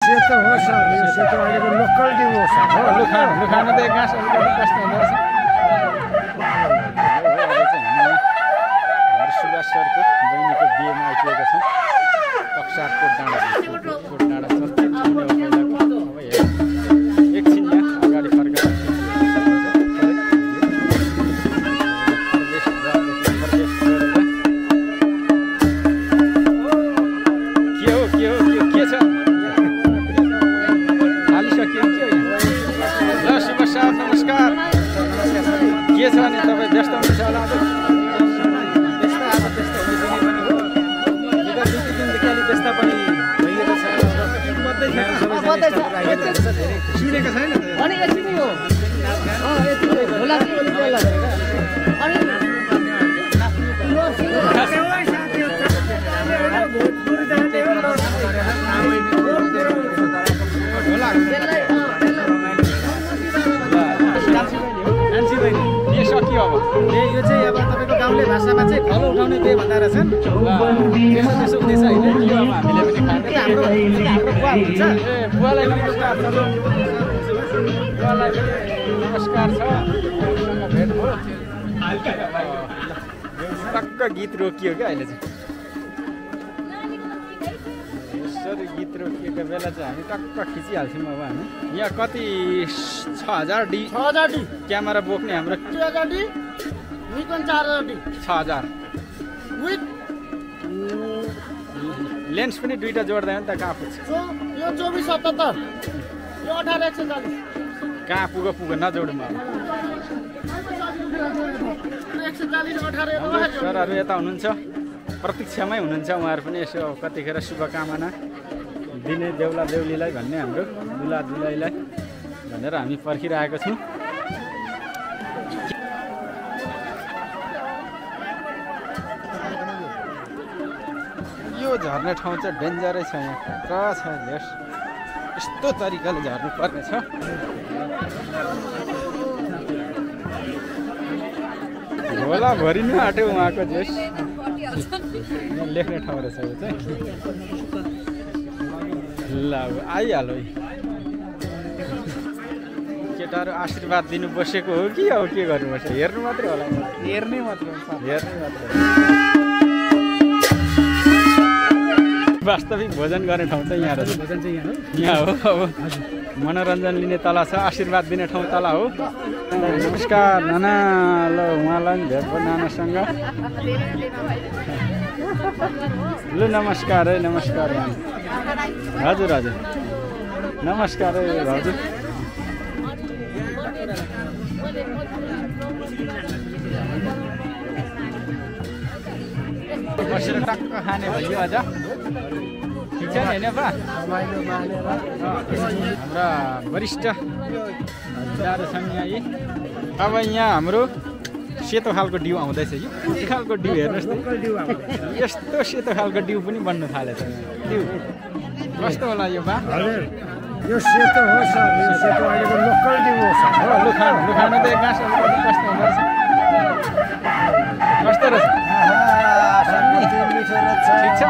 सेतो हो सर, यो सेतो अहिलेको लोकल डिउ हो सर। हो लुखान त घाँस अलिकति कस्तो हुँदो रहेछ। हाम्रो सुभाष सरको बहिनीको बिहेमा आइपुगेका छौँ। कक्सार कोटडाँडा चर्चित एकछिन यहाँ अगाडि फर्काएर के छ भने तपाईँ व्यस्त हुनुहुन्छ होला आज? व्यस्त आज व्यस्त हुने दिनदेखि अलिक व्यस्त पनि भइरहेको छ। सुनेको छैन अनि यति नै हो। यति नै होला कि अलि बेला अनि सकियो अब यो चाहिँ अब तपाईँको गाउँले भाषामा चाहिँ फलो उठाउने बे भन्दा रहेछन्। त्यसो हुँदैछ होइन यो अब हामीले पनि खाँदै हाम्रो बुवा हुन्छ। ए बुवालाई पनि नमस्कार छ। भेट भयो टक्क गीत रोकियो क्या अहिले चाहिँ। यसरी गीत रोकिएको बेला चाहिँ हामी टक्क खिचिहाल्छौँ। अब हामी यहाँ कति 6000 डी क्यामेरा बोक्ने हाम्रो 2000 डी निकन 4000 डी 6000 विथ लेन्स पनि दुईटा जोड्दैन त कहाँ पुग्छ? यो 2477 यो 18140 कहाँ पुग नजोडौँ अब। 140 18 सरहरू यता हुनुहुन्छ, प्रतीक्षामै हुनुहुन्छ उहाँहरू पनि। यसो कतिखेर शुभकामना दिने देउला देउलीलाई भन्ने हाम्रो दुला दुलैलाई भनेर हामी पर्खिरहेको छौँ। यो झर्ने ठाउँ चाहिँ डेन्जरै छ। यहाँ खतरा छ हेर्स। यस्तो तरिकाले झर्नु पर्ने छ। होला भरि नै आँट्यो उहाँको जेस। लेख्ने ठाउँ रहेछ यो चाहिँ। ल अब आइहाल्यो। केटाहरू आशीर्वाद दिनु बसेको हो कि अब के गर्नु पर्छ? हेर्नु मात्रै होला। हेर्नै मात्रै वास्तविक भोजन गर्ने ठाउँ चाहिँ यहाँ रहेछ। भोजन चाहिँ यहाँ हो। अब मनोरञ्जन लिने तला छ, आशीर्वाद दिने ठाउँ तला हो। नमस्कार नाना। ल उहाँलाई पनि भेट भयो नानासँग। लु नमस्कार है। नमस्कार हजुर हजुर नमस्कार है हजुर। बसेर टक्क खाने भयो अझ ठिक छ नि होइन बा? हाम्रा वरिष्ठ दाजु छन् यहाँ। अब यहाँ हाम्रो सेतो खालको डिउ आउँदैछ कि के खालको डिउ हेर्नुहोस् त। यस्तो सेतो खालको डिउ पनि बन्नु थालेछ। डिउ कस्तो होला यो बा? यो सेतो हो सर, यो सेतो अहिलेको लोकल डिउ हो सर। हो लुखान त घाँस अलिकति कस्तो हुँदो रहेछ? कस्तो रहेछ? ठिक छ।